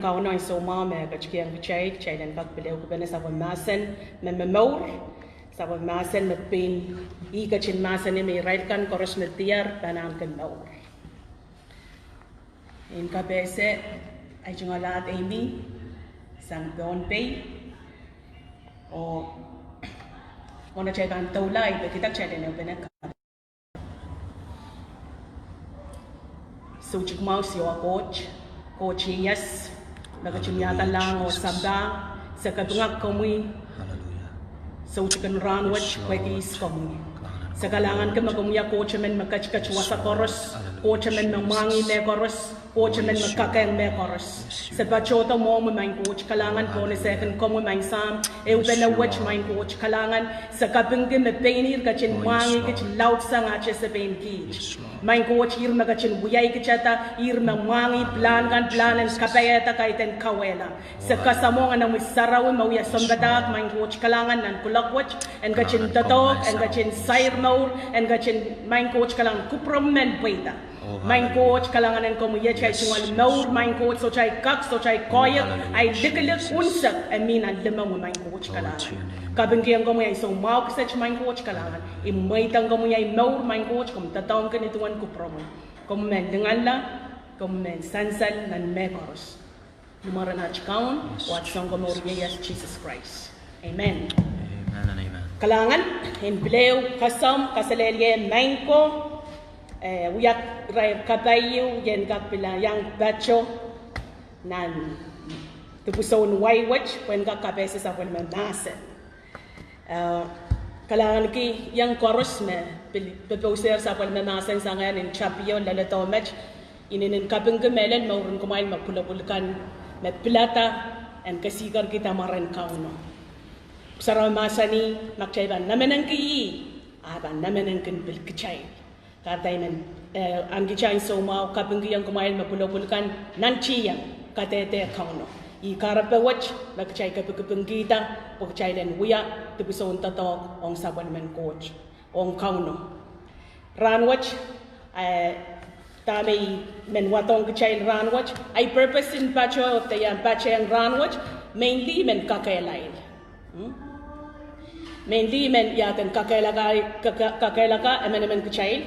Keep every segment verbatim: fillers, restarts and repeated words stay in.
Kauno en soumwahu me ketikihong kitail, kitail en kak pil ehukipene sapwellimomwi mahsen me momour, sapwellimomwi mahsen me pein ih ketin mahsanih me irail kan koaros me diar pahn ahneki mour. En kapehse, ahi tungoal ahd Amy sang Pohnpei, oh mwohn atail pahn doula, I peki kitail en ehupene. Soutik mwahu Siohwa Koht, Koht ieias, me ketin wiahda lahng oh sampah, se kapinga komwi soutikin rahnwet pwehki ihs komwi. Se kalahnganki me komwi a Koht emen me ketiket wasa koaros, Koht emen me mwahngih mehkoaros, Koht emen me kakehng mehkoaros. Se patohdo mwohmwi, Maing Koht, kalahngan pohn esehkin komwi, Maing Sahm, ehupene wet, Maing Koht, kalahngan. Se kapingki me pein ihr ketin mwahngih kit laudsang atail sepein kiht. Maing Koht, ihr me ketin wiahikitada, ihr me mwahngih pilahn kan, pilahn en kapaiada kaidehn kauwehla. Se kasamwohng omwi sarawi me wia sounpadahk, Maing Koht, kalahngan, nan kuloak wet, en ketin doadoahk, en ketin sair mour, en ketin, Maing Koht, kalahngan, kupwuromwi men pweida. Maing Koht, kalahngan, en komwi iet ahi tungoal mour, Maing Koht, sohte ahi kak, sohte ahi koahiek, ahi likilik unsek e mi nan limomwi, Maing Koht, kalahngan. Kapingkihong komwi ahi soumwahu kiset, Maing Koht, kalahngan. I mweideng komwi ahi mour, Maing Koht, komw doadoahngki ni duwen kupwuromwi. Komw men linganla, komw men sansal nan mehkoaros. Ni mwaren at Kaun oh at Sounkomour ieias Sises Krais. Amen. Kalahngan, en pil ehu kasomw kaselehlie maing ko, eh, wia irair kapai ehu ien kak pil iang pato nan dipwisoun wai wet pwehn kak kapehse sapwellime mahsen. Eh, kalahnganki ong koaros me pil, pepousehr sapwellime mahsen sang nan tapio leledo met, inenen kapingki mehlel mouren kumwail me pwulopwul kan me pilada en kesihkerkihda mwaren Kauno. Pwuhk Sarawi mahsanih, ma kitail pahn nemenengki ih, a pahn nemenengkin pil kitail. Kahrehda I men, eh, ahneki kitail soumwahu kapingkihong kumwail me pwulopwul kan nantihong kadehde Kauno. Ih kahrepe wet me kitail kepikipikda pwe kitail en wia dipwisoun doadoahk ong sapwellimen Koht, ong Kauno. Rahnwet, eh, dahme I men wadohng kitail rahnwet, ahi purpose en pato, de I en patehng rahnwet, mainly I men kakehlail. Hmm? Mainly I men iaden kakehlaka, kake-, kakehlaka emenemen kitail.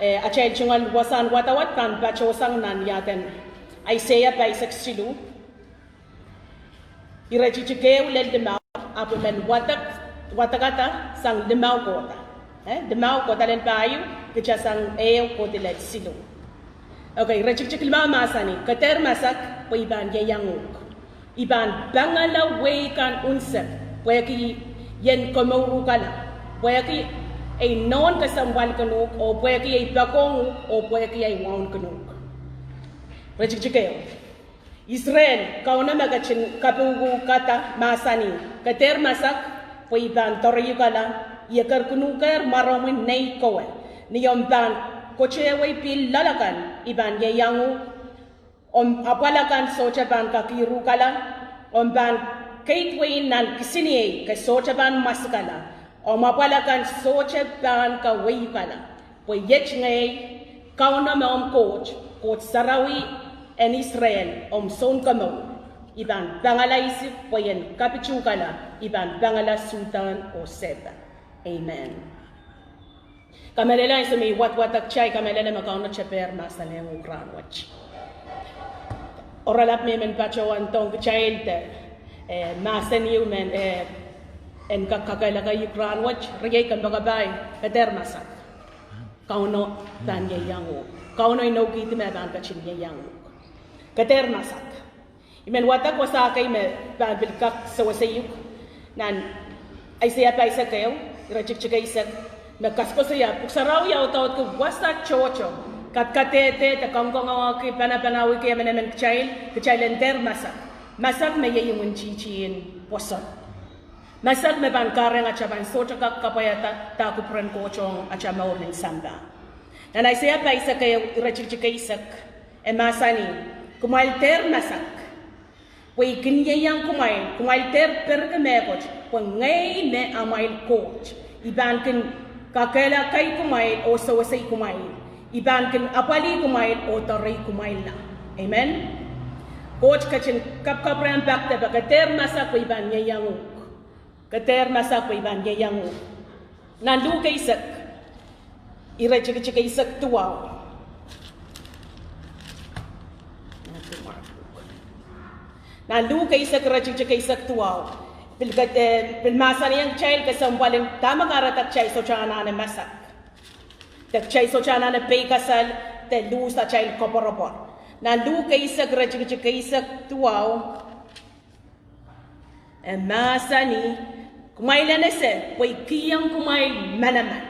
Eh, atail tungoal wasahn wadawad pahn patohsang nan iaden Aiseia pahisek siluh. Iretikitik ehu lel limau, ahpw I men wadek, wadekada sang limau kohda. Eh, limau kohda lel pahieu, kitail sang ehu kohdi lel siluh. Okay, iretikitik limau mahsanih, ke dehr masak, pwe I pahn ieiang uhk. I pahn pangala wehi kan unsek, pwehki I en komour uhkala, pwehki ei nohn kesempwalkin uhk, oh pwehki ei poakohng uhk, oh pwehki ei waunkin uhk. Iretikitik ehu. Israel, Kauno me ketin kapingkihkada mahsanih, ke dehr masak, pwe I pahn doareiukala, I ekerkin uhk mwaromwi nei kowe. Ni omw pahn kotehwei pihl loal akan, I pahn ieiang uhk. Omw apwal akan sohte pahn kakiruhkala, omw pahn keid wehin nan kisiniei ke sohte pahn mwasikala, omw apwal akan sohte pahn kawehiukala. Pwe iet ngehi, Kauno me omw Koht, Koht Sarawi en Israel, omw Sounkomour. I pahn pangala Isip pwe I en kapituhkala, I pahn pangala Sudan oh Seba. Amen. Kamehlele, ansou me I wadwadek kitail, kamehlele me Kauno tepehr mahsanihong uhk rahnwet. Oaralap me I men patohwandohng kitail de, eh, mahsen ehu me, eh, en kak kakehlaka uhk rahnwet, riei kompoakepahi, ke dehr masak. Kauno pahn ieiang uhk. Kauno inoukihdi me pahn ketin ieiang uhk. Ke dehr masak. I men wadek wasa kei me pahn pil kak sewesei uhk nan Aiseia pahisek ehu, iretikitik eisek, me koasokoasoia, Pwuhk Sarawi audaudki wasa tohto, kadkadehde de kangoangehki, panapanawihki emenemen kitail, kitail en dehr masak. Masak me iei imwintihtien pwoson. Masak me pahn kahrehiong atail pahn sohte kak kapwaiada dahkupwuren Koht ong atail mour nin sampah. Nan Aiseia pahisek ehu, iretikitik eisek, e mahsanih, kumwail dehr masak, pwe I kin ieiang kumwail, kumwail dehr perki mehkot, pwe ngehi me amwail Koht. I pahn kin kakehlakai kumwail oh sewesei kumwail. I pahn kin apwalih kumwail oh doarei kumwailla. Amen. Koht ketin kapkapwurehng pak depe, ke dehr masak pwe I pahn ieiang uhk. Ke dehr masak pwe I pahn ieiang uhk. Nan Luk eisek, iretikitik eisek duwau. Nan Luk eisek, iretikitik eisek duwau. Pil ke, eh, pil mahsanihong kitail kesempwal en dahme kahrehda kitail sohte anahne masak. De kitail sohte anahne peikasal, de luhs atail koapworopwor. Nan Luk eisek, iretikitik eisek duwau. E mahsanih, kumwail en ese pwe I kihong kumwail manaman.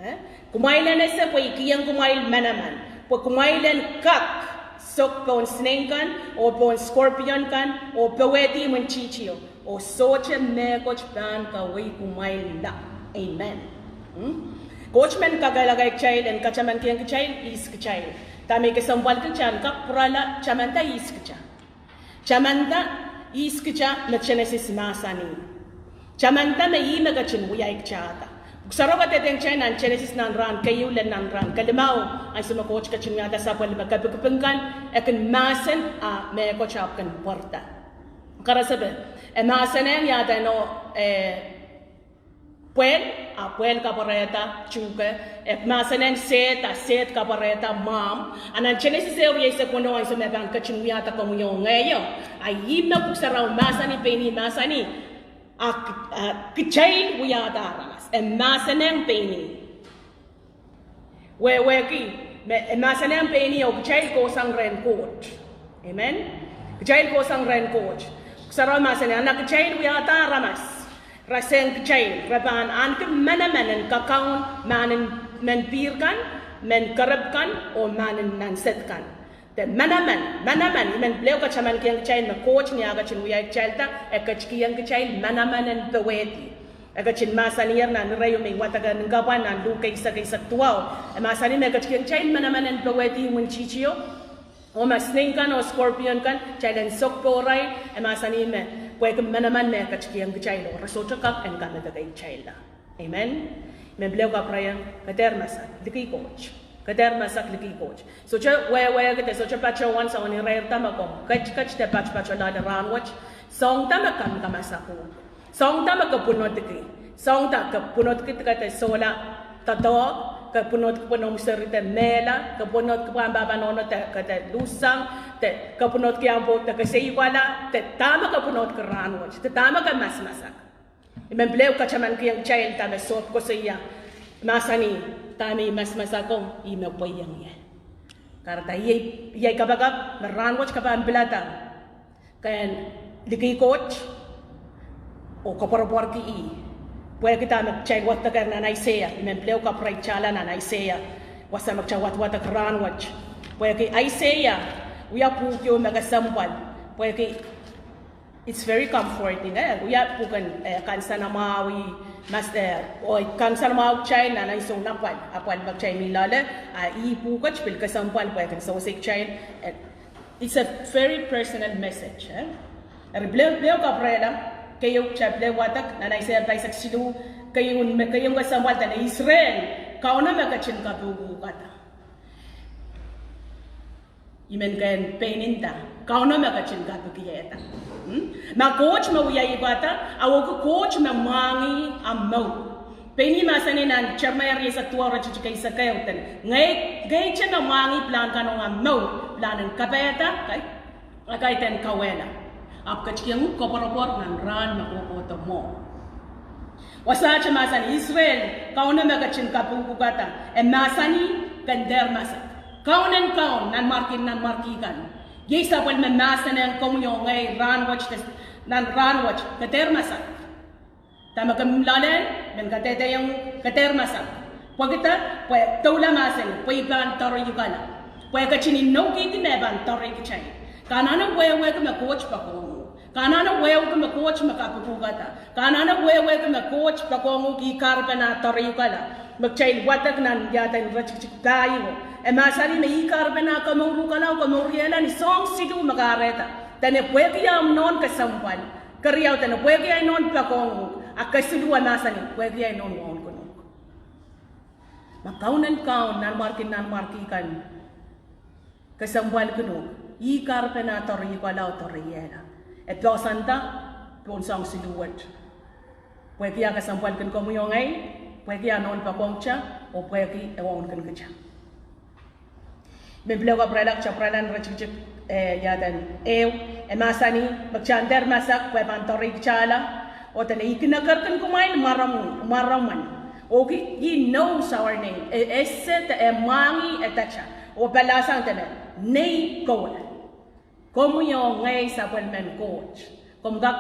Eh? Kumwail en ese pwe I kihong kumwail manaman, pwe kumwail en kak sok pohn snake kan, oh pohn scorpion kan, oh powehdi imwintihtio, oh sohte mehkot pahn kaweid kumwail la. Amen. Hmm? Koht men kakehlaka kitail en kataman kihong kitail ihs kitail. Dahme kesempwal kitail en kak pwurala tamanda ihs kitail. Tamanda ihs kitail me Genesis mahsanih. Tamanda me ih me ketin wiahiong kitailda. Pwuhk Sarawi kadehdehng kitail nan Genesis nan rahn keieu lel nan rahn kelimau, ansou me Koht ketin wiahda sapwellime kepikipik kan, e kin mahsen a mehkot ahpw kin pwarada. Karasepe, e mahsanihong iahda no, eh, pwehl, a pwehl kapwarehda tuhke, e mahsanihong sehd, a sehd kapwarehda mwahmw. A nan Genesis ehu rieisek weneu, ansou me pahn ketin wiahda komwi oh ngehi, a ih me Pwuhk Sarawi mahsanih, pein ih mahsanih, a, a kitail wiahda aramas. E mahsanihong pein ih. Wehwehki, me, e mahsanihong pein ih oh kitail kohsang rehn Koht. Amen. Kitail kohsang rehn Koht. Pwuhk Sarawi mahsanih, a nan kitail wiahda aramas, rasehng kitail, re pahn ahneki manaman en kakaun mahn en, mehn pihr kan, mehn kerep kan, oh mahn en nansed kan. De manaman, manaman, I men pil ehu kataman kihong kitail me Koht ni ah ketin wiahiong kitailda, e ketikihong kitail manaman en powehdi. E ketin mahsaniher nan ire ieu me I wadek ni kapwa nan Luk eisek, eisek duwau. E mahsanih me e ketikihong kitail manaman en powehdi imwintihtio. Oh ma snake kan oh scorpion kan, kitail en sok pohrail, e mahsanih me pwehki manaman me e ketikihong kitail, oh re sohte kak en kamedekei kitailda. Amen. I men pil ehu kapwurehiong, ke dehr masak, likih Koht. Ke dehr masak, likih Koht. Sohte wehwehki de sohte patohwan soangen irair da me komw ketiket de patopato loale rahnwet. Soahng da me komw kamasak uhk. Soahng da me ke pwunodki. Soahng da ke pwunodki de ke de sohla doadoahk, ke pwunodki pwe noumw seri de mehla, ke pwunodki pwe ahmw pahpa nohno de ke de luhssang, de ke pwunodki ahmw pwoud de ke seiukala, de dahme ke pwunodki rahnwet, de dahme ke masmasak. I men pil ehu kataman kihong kitailda me sohp koasoia, mahsanih, dahme I masmasako, ih me pweiong ie. Kahrehda iei, iei kapakap me rahnwet ke pahn pilada. Ke en likih Koht, oh koapworopworki ih. Pwehki dahme kitail wadekehr nan Aiseia, I men pil ehu kapwurehiong kitailda nan Aiseia, wasa me kitail wadwadek rahnwet. Pwehki Aiseia, wia pwuhk ieu me kesempwal. Pwehki it's very comforting, eh? Wia pwuken, eh, kansenamwahu, mas, eh, oh kansenamwahu kitail nan ansou en apwal, apwal me kitail mi loale, a ih pwukat pil kesempwal pwehki sewese kitail, eh, it's a very personal message, eh? Eri pil ehu, pil ehu kapwurehla, keieu kitail pil ehu wadek nan Aiseia pahisek siluh, keieu me, keieu kesempwal dene Israel, Kauno me ketin kapikihukada. I men kehn pein nda, Kauno me ketin kapikiehda. Hmm? Ma Koht me wiahiukada, a wehwehki Koht me mwahngih ahmw mour. Pein ih mahsanih nan Seremaia rieisek duwau iretikitik eisek ehu, dene, ngehi, ngehi te me mwahngih pilahn kan ong ahmw mour, pilahn en kapaiada, kai, a kaidehn kauwehla. Ahpw ketikihong uhk koapworopwor nan rahn me kohkohdo mwo. Wasaht e mahsanih Israel, Kauno me ketin kapikiukada, e mahsanih, ke dehr masak. Kaun en kaun, nanmwarki, nanmwarki kan. Iei sapwellime mahsanihong komwi oh ngehi rahnwet, nan rahnwet, ke dehr masak. Dahme ke loalehng, I men kadehdehiong uhk, ke dehr masak. Pwehki dah, pwe doula mahsanih, pwe I pahn doareiukala. Pwe e ketin inoukihdi me e pahn doarei kitail. Ke anahne wehwehki me Koht poakohng uhk. Ke anahne wehwehki me Koht me kapikiukada. Ke anahne wehwehki me Koht poakohng uhk, ih kahrepen ah doareiukala. Me kitail wadek nan iahden iretikitik pahieu. E mahsanih me ih kahrepen ah komourukala, komouriehla ni soahng siluh me kahrehda. Dene pwehki ahmw nohn kesempwal. Keriau, dene pwehki ahi nohn poakohng uhk. A kesiluh e mahsanih, pwehki ahi nohn waunkin uhk. Ma Kaun en kaun, nanmwarki, nanmwarki kan, kesempwalkin uhk. Ih kahrepen ah doareikala oh doareiehla. E poahsoanda pohn soahng siluh wet. Pwehki ah kesempwalki komwi oh ngehi, pwehki ah nohn poakohngte, oh pwehki e wauneki kitail. I men pil kapwurehla, kapwurehla nan iretikitik, eh, iaduwen ehu, e mahsanih, me kitail en dehr masak, pwe e pahn doareikitailla, oh dene I kin ekerkin kumwail mwaromw-, mwaromwen. Oh ki, He knows our name. E, e ese de, e mwahngih, e dahte. Oh pahn lahsang dene, nei kowe. Komwi oh ngehi sapwellimen Koht. Komw kak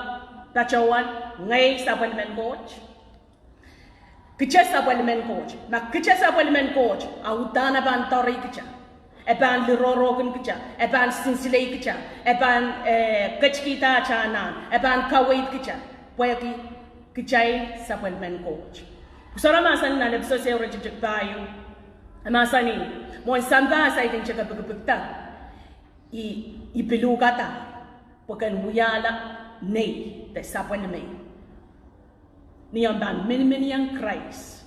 patohwan, ngehi sapwellimen Koht. Kitail sapwellimen Koht. Ma kitail sapwellimen Koht, a uhdahn e pahn doareikitail. E pahn lirorohkin kitail. E pahn sinsile kitail. E pahn, eh, ketikihda atail anahn. E pahn kaweid kitail. Pwehki kitail sapwellimen Koht. Pwuhk Sarawi mahsanih nan Episos ehu iretikitik pahieu. E mahsanih, mwohn sampah saikinte kepikipikda. I, I pil uhkada, pwe ken wiahla nei, de sapwellimei. Ni omw pahn miniminiong Krais.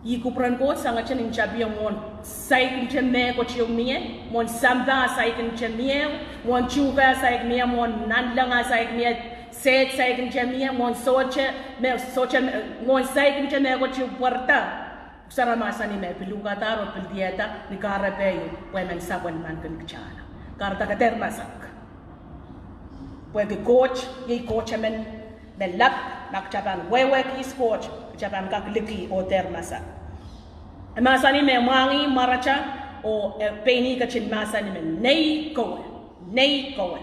Ih kupwuren Koht sangete ni tapio mwohn saikinte mehkot ehu mie, mwohn sampah saikinte mie, mwohn tuhke saik mie, mwohn nanleng saik mie, sehd saikinte mie, mwohn sohte, me, sohte, mwohn saikinte mehkot ehu pwarada. Pwuhk Sarawi mahsanih me pil uhkada oh pil diarada ni kahrepe ieu, pwe men sapwellimankin kitail. Kahrehda ke dehr masak. Pwehki Koht, iei Koht emen me lap, ma kitail pahn wehwehki Koht, kitail pahn kak liki oh dehr masak. E mahsanih me mwahngih mwaratail, oh, eh, pein ih ketin mahsanih me nei kowe, nei kowe.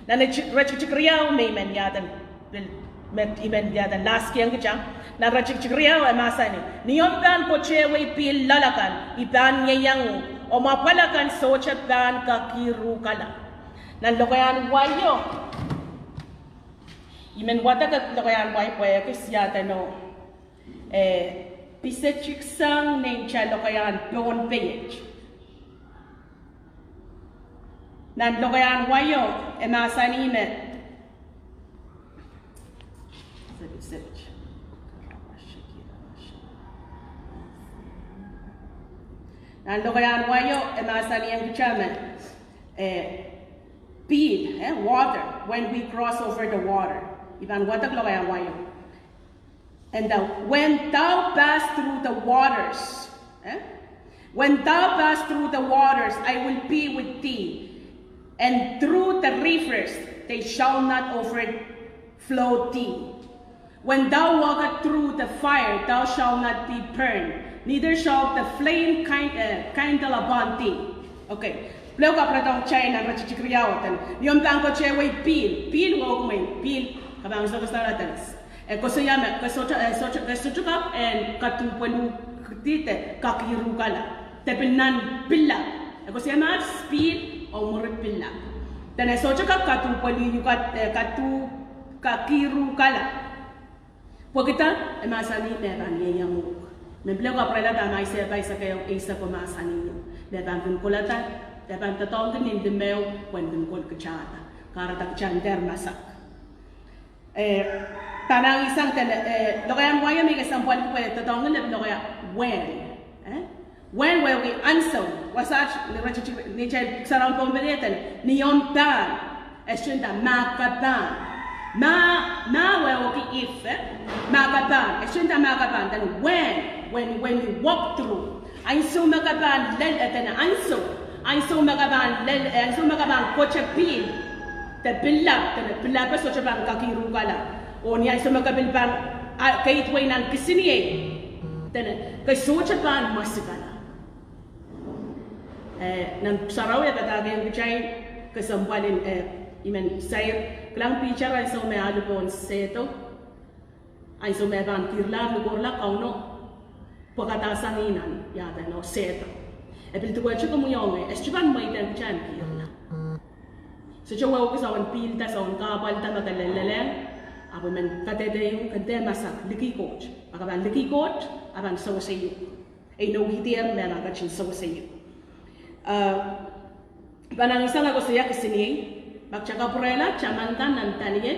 Nan iretikitik riau me I men iaduwen, pil, me I men iaduwen lahskihong kitail. Nan iretikitik riau e mahsanih, ni omw pahn koasoiwei pihl loal akan, I pahn ieiang uhk, oh mwahu pwal akan sohte pahn kakiruhkala. Nan lokaiahn wai o, I men wadek lokaiahn wai pwehki siadeno, eh, pisetik sang neitail lokaiahn Pohnpei. Nan lokaiahn wai o, e mahsanih me, nan lokaiahn wai o, e mahsanihong kitail me, eh, pihl, eh, water, when we cross over the water. I pahn wadek lokaiahn wai o. And, uh, when thou pass through the waters, eh? When thou pass through the waters, I will be with thee, and through the rivers, they shall not overflow thee. When thou walkest through the fire, thou shalt not be burned, neither shall the flame kind, uh, kindle upon thee. Okay. Pil kapwuredohng kitail nan iretikitik riau o dene, ni omw pahn koasoiwei pihl, pihl wehwehki mwein, pihl, ke pahn sokosala dene, e koasoia me, ke sohte, eh, sohte, ke sohte kak en kaduhpweluhkidi de kakiruhkala. De pil nan pillap. E koasoia me aht pihl oh mwuri pillap. Dene sohte kak kaduhpweluhkada, eh, kaduh kakiruhkala. Pwehki dah, e mahsanih me pahn ieiang uhk. Men pil kapwurehla dahme Aiseia pahisek eisek o mahsanih. Me pahn kin kolada, me pahn doadoahngki nin limeo, pwehn kin kol kitailda. Kahrehda kitail en dehr masak. Eh, pahn ngilang sang dene, eh, lokaiahn wai o me kesempwal pwe doadoahngki nin lokaiahn wai. Eh? Wehwehki ansou, wasaht ni iretikitik, ni iretikitik sarawi Pohnpei dene, ni omw pahn, e sohte nda ma ke pahn. Ma, ma wehwehki if, eh? Ma ke pahn, e sohte nda ma ke pahn, then when, when, when you walk through. Ansou me ke pahn lel, eh, dene ansou. Ansou me ke pahn lel, eh, ansou me ke pahn koasoia pihl. De pillap, dene pillap e sohte pahn kakiruhkala. Oh ni ansou me ke pil pahn, ah, keid wei nan kisiniei. Dene, ke sohte pahn mwasikala. Eh, nan sarawi e padahkihong kitail kesempwalin, eh, I men sair, kilang Piter ansou me alu pohn sehdo, ansou me pahn kihrla, likohrla Kauno, pwekada sang ih nan, iaduwen o sehdo. E pil duwehte komwi oh ngehi, e sohte pahn mweidehng kitail en kihrla. Sohte wehwehki soangen pihlda, soangen kahpwalda me ke lelehng, ahpw I men kadehdehiong ke dehr masak, liki Koht. Ma ke pahn liki Koht, e pahn sewese uhk. E inoukihdier me e ketin sewese uhk. Uh, pahn ngilang sang e koasoia kisiniei, ma kitail kapwurehla, tamanda nan Daniel,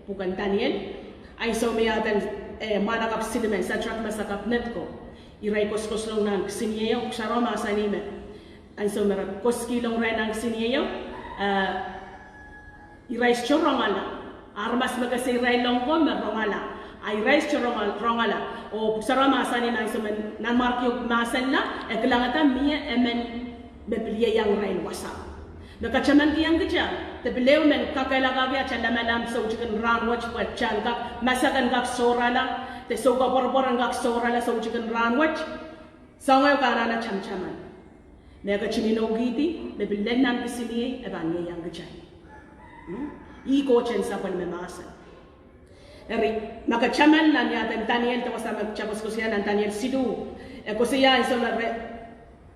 pwuken Daniel, ansou me iaduwen, eh, mwahnakapw silimen Sadrak, Mesak, Apnedko, irail koasokoasoia nan kisiniei o, Pwuhk Sarawi mahsanih me, Ansou me re koasoikihlong irail nan kisiniei o, eh, irail sohte rongala. Aramas me kese irail lohng ko me rongala. A irail sohte rongala, rongala. Oh Pwuhk Sarawi mahsanih me ansou me Nanmwarkio mahsanla, e kilangada mie emen me pil ieiang irail wasa. Me kataman kihong kitail, de pil ehu men kakehlakahki atail lamalam soutik en rahnwet pwe kitail kak, masak en kak sohrala, de soukoapworopwor en kak sohrala soutik en rahnwet. Soangen ehu ke anahne tamataman. Me ketin inoukihdi, me pil lel nan kisiniei, e pahn ieiang kitail. Hmm? Ih Koht en sapwellime mahsen. Eri, ma ke taman nan iahden Daniel, de wasa me kitail koasokoasoia nan Daniel siluh. E koasoia ansou me re,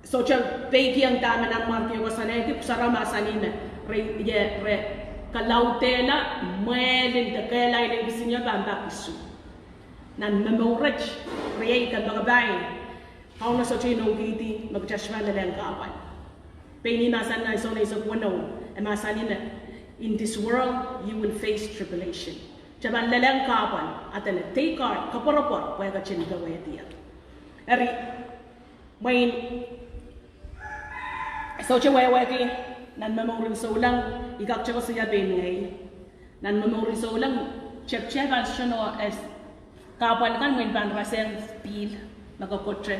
sohte peikiong dahme Nanmwarkio koasoanehdi, Pwuhk Sarawi mahsanih me, re, ie, re, kalaudehla, mwehlin de kehlail en kisiniei pahn pak isuh. Nan momour wet, riei kompoakepahi, Kauno sohte inoukihdi me kitail sohte pahn lelehng kahpwal. Pein ih mahsanih nan Sohn eisek weneu, e mahsanih me, in this world you will face tribulation. Kitail pahn lelehng kahpwal, a dene, take heart, koapworopwor, pwe e ketin powehdi ie. Eri, mwein, sohte wehwehki, nan momouren souleng, I kak koasoia pein ngehi. Nan momouren souleng, tepte pahn sohte nohn, eh, kahpwal kan mwein pahn rasehng pihl, me ke kote.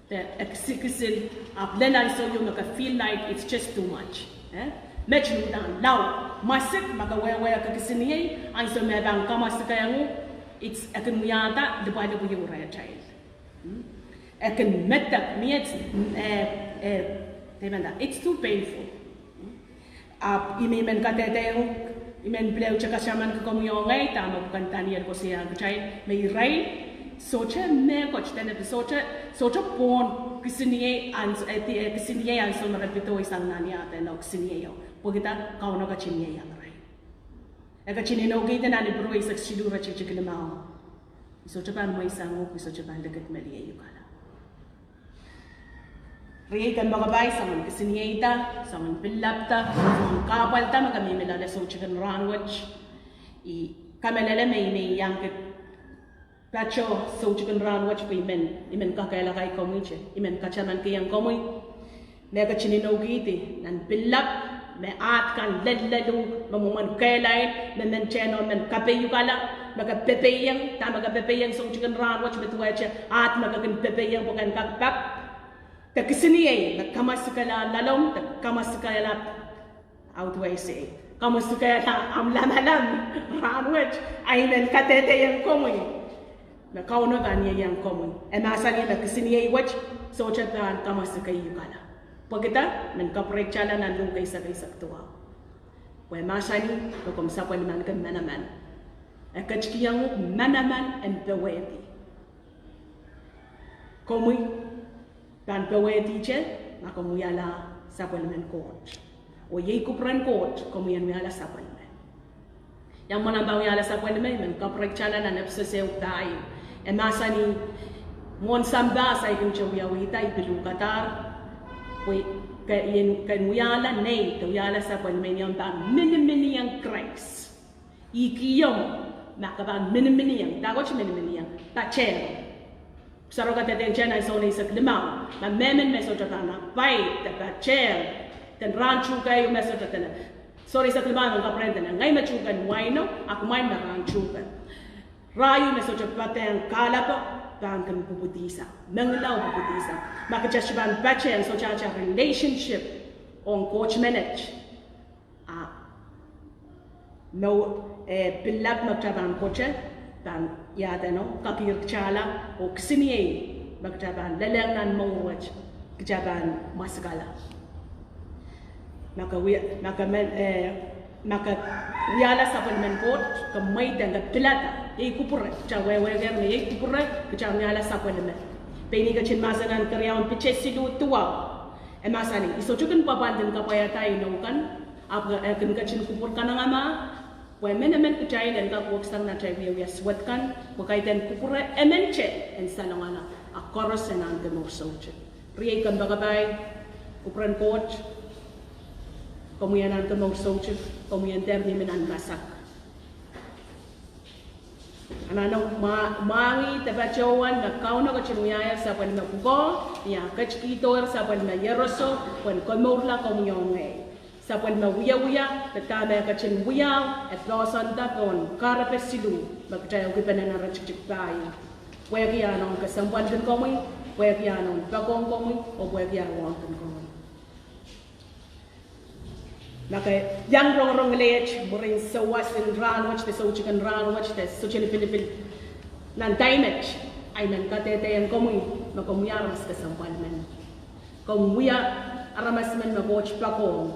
De e kisin, ahpw lel ansou ieu me ke feel like it's just too much. Eh? Met uhdahn lao, masik, ma ke wehwehki kisiniei, ansou me pahn kamwasikehng uhk, it's, e kin wiahda lipwalipw ieu rehtail. Hmm? E kin medek, mie, eh, eh, they meant that. It's too painful. Ahpw I men, I men kadehdehiong, I men pil ehute katamanki komwi oh ngehi dahme pwuken Daniel koasoia kitail, me irail sohte mehkot, dene sohte, sohte pwon kisiniei, ans-, eh, di-, eh, kisiniei ansou me re pidoisang nan iahden o kisiniei o. Pwehki dah? Kauno ketin ieiang irail. E ketin inoukihdi nan Ipru eisek siluh iretikitik limau. I sohte pahn mweisang uhk, I sohte pahn likidmelieiukala. Riei kompoakepahi, soangen kisiniei da, soangen pillap da, soangen kahpwal da me ke mihmi loale soutik en rahnwet. I kamehlele me I men iang kihda pato soutik en rahnwet pwe I men, I men kakehlaka komwi te, I men katamankihong komwi. Me ketin inoukihdi nan pillap, me ahd kan lellel uhk, me mwomwen kehlail, me men tehn oh men kapeiukala, me ke pepeiong, dahme ke pepeiong soutik en rahnwet, me duwehte ahd me ke kin pepeiong pwe ken kak pak. De kisiniei, me kamwasikala loalomw, de kamwasikala, how do I say? Kamwasikala ahmw lamalam rahnwet, a I men kadehdehiong komwi me Kauno pahn ieiang komwi. E mahsanih me kisiniei wet sohte pahn kamwasikeiukala. Pwehki dah? Men kapwureikitala nan Luk eisek, eisek duwau. Pwe mahsanih me komw sapwellimaniki manaman. E ketikihong uhk manaman en powehdi. Komwi pahn powehdi te ma komw wiahla sapwellimen Koht. Oh iei kupwuren Koht, komwi en wiahla sapwellime. Ia mwomwen omw pahn wiahla sapwellime? I men kapwureikitala nan Episos ehu pahieu. E mahsanih, mwohn sampah saikinte wiawihda, I pil uhkadahr, pwe ke, ien, ken wiahla nei, de wiahla sapwellime, ni omw pahn miniminiong Krais. Ih kihong, ma ke pahn miniminiong, dahkot miniminiong, patehng. Sarawi kadehdehiong kitail nan Sohn eisek limau, ma mehmen me sohte pahn apai, de patehng, de rahn tuhke ieu me sohte dene. Sohn eisek limau me kapwuren dene, ngehi me tuhkehn waino, a kumwail me rahn tuhke. Rahu me sohte patehng kahlapo, pahn kin pwupwudihsang. Mengila oh pwupwudihsang. Ma kitail sohte pahn patehng, sohte atail relationship ong Koht menet. A, me, eh, pillap me kitail pahn kote, pahn iadeno, kakirkitala, oh kisiniei, me kitail pahn lelehng nan mour wet, kitail pahn mwasikala. Ma ke wia-, ma ke men, eh, ma ke wiahla sapwellimen Koht, ke mweidehng, ke pilada, iei kupwure, kitail wehwehki me iei kupwure, kitail wiahla sapwellime. Pein ih ketin mahsen nan keriaun Piter siluh duwau. E mahsanih, I sohte kin pwapwand en kapwaiada inou kan, ahpw e kin ketin kupwur kanengamah, pwe emenemen kitail en kak weksang nan atail wiewia suwed kan, pwe kaidehn kupwure emente en salongala, a koaros en ahneki mour soutuk. Riei kompoakepahi, kupwuren Koht, komwi en ahneki mour soutuk, komwi en dehr mihmi nan masak. Mano, ma, mwahngih de patohwan me Kauno ketin wiahier sapwellime pwukoa, ni ah ketikihdohr sapwellime ieroso, pwehn komourla komwi oh ngehi. Sapwellime wiewia, de dahme e ketin wiahu, e poahsoanda pohn kahrepe siluh, me kitail ehukipene nan tikitik pahieu. Pwehki ah nohn kesempwalkin komwi, pwehki ah nohn poakohng komwi, oh pwehki ah wauneki komwi. Ma ke iang rongorong lehte mwurin souwas en rahnwet de soutik en rahnwet de sohte lipilipil nan daimet, I men kadehdehiong komwi me komwi aramas kesempwal men. Komwi aramas men me Koht poakohng.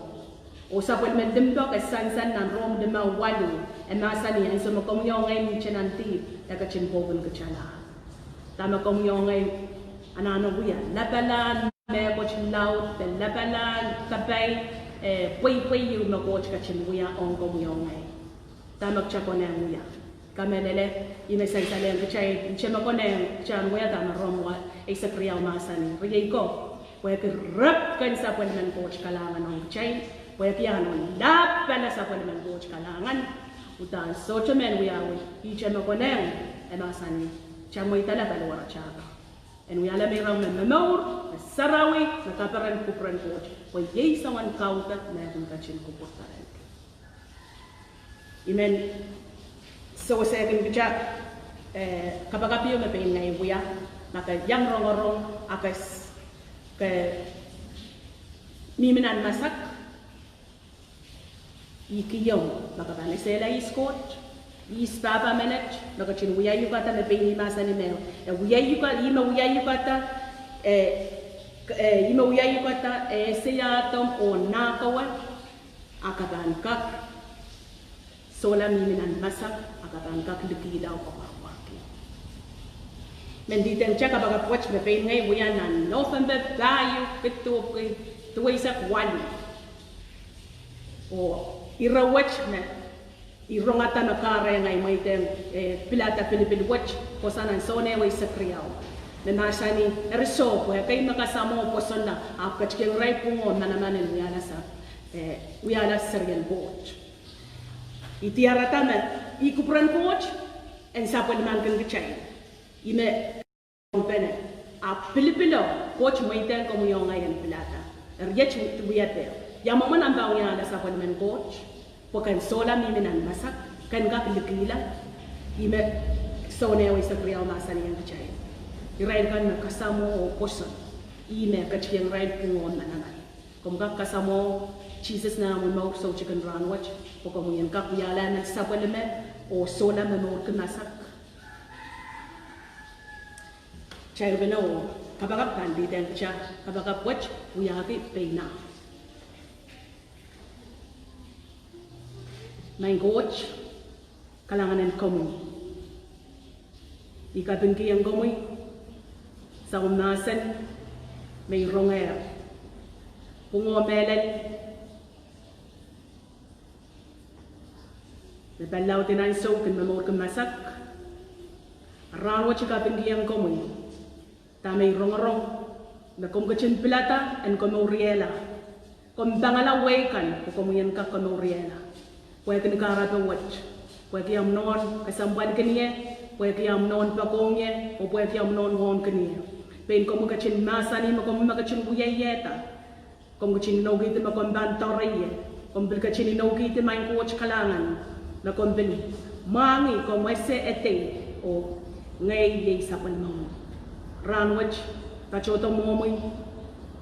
Oh sapwellime limpoak e sansal nan Rom limau waluh, e mahsanih ansou me komwi oh ngehi mihte nan dihp, e ketin pwoukin kitail. Dahme komwi oh ngehi anahne wia, lapalahn mehkot laud, de lapalahn kapai, eh, pweipwei ieu me Koht ketin wia ong komwi oh ngehi. Dahme kitail konehng wia. Kamehlele, ih me sansalehng kitail, ihte me konehng kitail en wia dahme Rom wa, eisek riau mahsanih. Riei ko, pwehki repwkin sapwellimen Koht kalahngan ong kitail, pwehki ah nohn lapala sapwellimen Koht kalahngan, uhdahn sohte men wiawi, ihte me konehng, e mahsanih, kitail mweidala paliwaratail kan en wiahla meirong me momour, me sarawi, me kaperen kupwuren Koht, pwe iei soangen kaudok me e kin ketin kupwurda rehn kitail. I men sewese kin kitail, eh, kapakap ieu me pein ngehi wia, ma ke iang rongorong, a ke s-, ke mihmi nan masak, ih kiong, ma ke pahn esehla ihs Koht, ihs pahpa menet, me ketin wiaiukada me pein ih mahsanih me, e wiaiuka-, ih me wiaiukada, eh, eh, ih me wiaiukada, eh, eseiahdo oh nahkowe, a ke pahn kak sohla mihmi nan masak, a ke pahn kak likihla oh kapwakapwahki. Mendihte kitail kapakap wet me pein ngehi wia nan November pahieu, kid duwepwiki duweisek waluh. Oh ire wet me I rongada me kahrehiong ahi mweidehng, eh, pilada pilipil wet, pwoson en Sohn ehu eisek riau. Me mahsanih, eri soh, pwe ekei me kasamwo pwosonla, ahpw ketikihong irail pwung oh manaman en wiahla sa-, eh, wiahla serien Koht. I diarada me, ih kupwuren Koht, en sapwellimankin kitail. Ih me pene. Ahpw pilipilo, Koht mweidehng komwi oh ngehi en pilada. Eri iet wiepe. Ia mwomwen ahmw pahn wiahla sapwellimen Koht, pwe ken sohla mihmi nan masak, ken kak likihla, ih me Sohn ehu eisek riau mahsanihong kitail. Irail kan me kasamwo oh pwoson, ih me ketikihong irail pwung oh manaman. Komw kak kasamwo Sises nan omw mour soutik en rahnwet, pwe komwi en kak wiahla nan sapwellime, oh sohla momourki masak. Kitail pene oh kapakap pahn dihden kitail, kapakap wet wiahki pein ah. Maing Koht, kalahngan en komwi. I kapingkihong komwi, soangen mahsen, me I rongehr. Pwung oh mehlel, me pali laud en ansou kin momourki masak. Rahnwet I kapingkihong komwi. Dahme I rongorong, me komw ketin pilada, en komouriehla. Komw pangala wehi kan, pwe komwi en kak komouriehla. Pwehki ni kahrepe wet. Pwehki omw nohn kesempwalkin ie, pwehki omw nohn poakohng ie, oh pwehki omw nohn wauneki ie. Pein komwi ketin mahsanih me komwi me ketin wieiehda. Komw ketin inoukihdi me komw pahn doareie. Komw pil ketin inoukihdi Maing Koht kalahngan. Me komw pil mwahngih, komw ese edei, oh ngehi iei sapwellimomwi. Rahnwet, patohdo mwohmwi,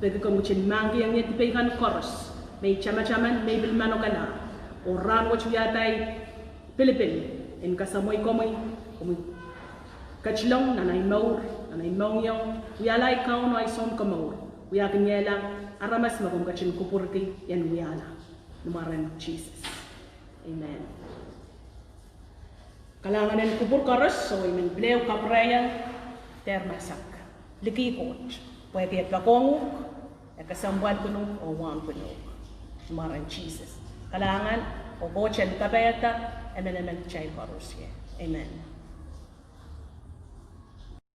pwehki komw ketin mahkikihong ie dipei kan koaros, me I tamataman, me I pil manokala. Oh rahnwet wiahda ahi pilipil, en kasamwoikomwi, komwi ketilong nan ahi mour, nan ahi mohngiong, wiahla ahi Kaun oh ahi Sounkomour. Wiahkiniehla aramas me komw ketin kupwurki en wiahla. Ni mwaren Sises. Amen. Kalahngan en kupwur koaros, oh I men pil ehu kapwurehiong dehr masak. Likih Koht, pwehki e poakohng uhk, e kesempwalkin uhk, oh wauneki uhk. Ni mwaren Sises. Kalahngan, oh Koht en kapaiada emenemen kitail koaros ie. Amen.